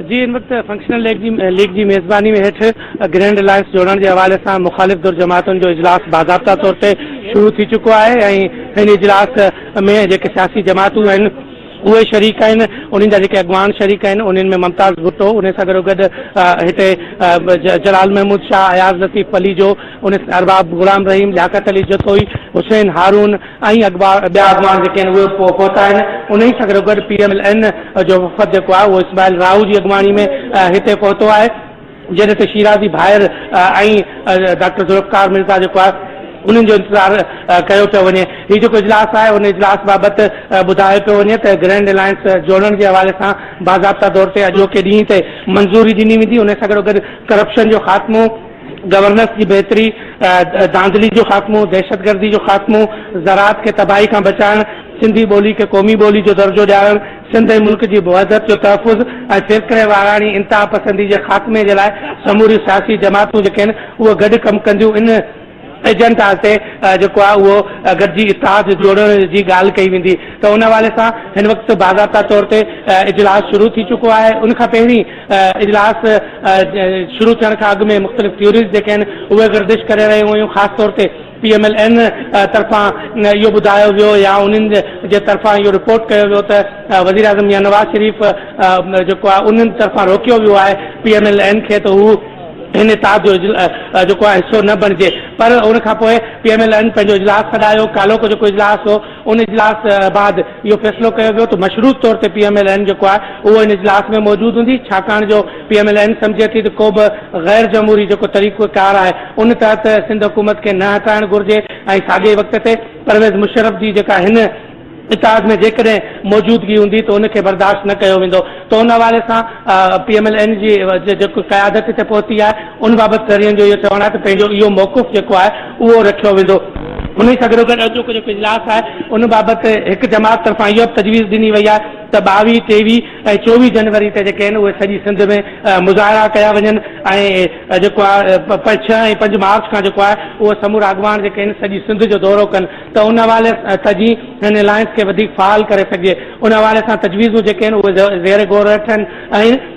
جي هن وقت فنڪشنل ليگ جي ليگ جي ميزباني ۾ هيٺ گرينڊ الائنس جوڙڻ جي حوالي سان مخالف ڌر جماعتن جو اجلاس باضابطا طور تي شروع ٿي چڪو آهي ۽ هن اجلاس ۾ جيڪي سياسي جماعتون آهن اهي شريڪ آهن انهن جا جيڪي اڳواڻ شريڪ آهن انهن ۾ ممتاز ڀٽو ان سان گڏوگڏ هتي جلال محمود شاهه، اياز لطيف پليجو، ان ارباب غلام رحيم، لياقت علي جتوئي، حسين هارون ۽ ٻيا اڳواڻ جيڪي آهن اهي پهتا آهن. انهي سان گڏوگڏ پي ايم ايل اين جو وفد جيڪو آهي اهو اسماعيل راهو جي اڳواڻي ۾ هتي پهتو آهي. جڏهن ته شيرازي ڀائر ۽ ڊاڪٽر ذوالفقار مرزا جيڪو آهي انهن جو انتظار ڪيو پيو وڃي. هي جيڪو اجلاس آهي ان اجلاس بابت ٻڌايو پيو وڃي ته گرينڊ الائنس جوڙڻ جي حوالي سان باضابطا طور تي اڄوڪي ڏينهن تي منظوري ڏني ويندي ان سان گڏوگڏ ڪرپشن جو خاتمو، گورننس جي بهتري، ڌانڌلي جو خاتمو، دهشتگردي جو خاتمو، زراعت کي تباهي کان بچائڻ، سنڌي ٻولي کي قومي ٻولي جو درجو ڏيارڻ، سنڌ ۽ ملڪ جي وحدت جو تحفظ ۽ فرقيواراڻي انتهاپسندي جي خاتمي جي لاء سموريون سياسي جماعتون جيڪي آهن اهي گڏ ڪم ڪنديون ان ايجنڊا تي جيڪو آهي اهو گڏجي اتحاد جوڙڻ جي ڳالهه ڪئي ويندي ته ان حوالي سان هن وقت باضابطا طور تي اجلاس شروع ٿي چڪو آهي ان کان پهرين اجلاس شروع ٿيڻ کان اڳ ۾ مختلف ٿيوريز جيڪي آهن اهي گردش ڪري رهيون هيون خاص طور تي پي ايم ايل اين طرفان اهو ٻڌايو ويو يا انهن جي طرفان اهو رپورٽ ڪيو ويو ته وزيراعظم ميان نواز شريف جيڪو آهي انهن طرفان روڪيو ويو آهي پي ايم ايل اين کي ته هو هن اتحاد جو جيڪو آهي حصو نه بڻجي پر ان کان پوء پي ايم ايل اين پنهنجو اجلاس سڏايو ڪالهوڪو جيڪو اجلاس هو ان اجلاس بعد اهو فيصلو ڪيو ويو ته مشروط طور تي پي ايم ايل اين جيڪو آهي اهو ان اجلاس ۾ موجود هوندي ڇاڪاڻ جو پي ايم ايل اين سمجهي ٿي ته ڪو به غير جمهوري جيڪو طريقو ڪار آهي ان تحت سنڌ حڪومت کي نه هٽائڻ گهرجي ۽ ساڳئي وقت تي پرويز مشرف جي جيڪا هن اتحاد ۾ جيڪڏهن موجودگي هوندي ته ان کي برداشت نه ڪيو ويندو ته ان حوالي سان پي ايم ايل اين جي جيڪو قيادت هتي پهتي آهي ان بابت ذريعن جو اهو چوڻ آهي ته پنهنجو اهو موقف جيڪو آهي اهو رکيو ويندو. انهي سان گڏوگڏ اڄوڪو جيڪو اجلاس آهي ان بابت هڪ جماعت طرفان اهو به تجويز ڏني وئي آهي ته 22، 23 ۽ 24 جنوري تي جيڪي آهن اهي سڄي سنڌ ۾ مظاهرا ڪيا وڃن ۽ جيڪو آهي 6 ۽ 5 مارچ کان جيڪو آهي اهو سمورا اڳواڻ جيڪي آهن سڄي سنڌ جو دورو ڪن ته ان حوالي سان جي هن الائنس کي وڌيڪ فعال ڪري سگهجي ان حوالي سان تجويزون جيڪي آهن اهي زير غور هيٺ آهن.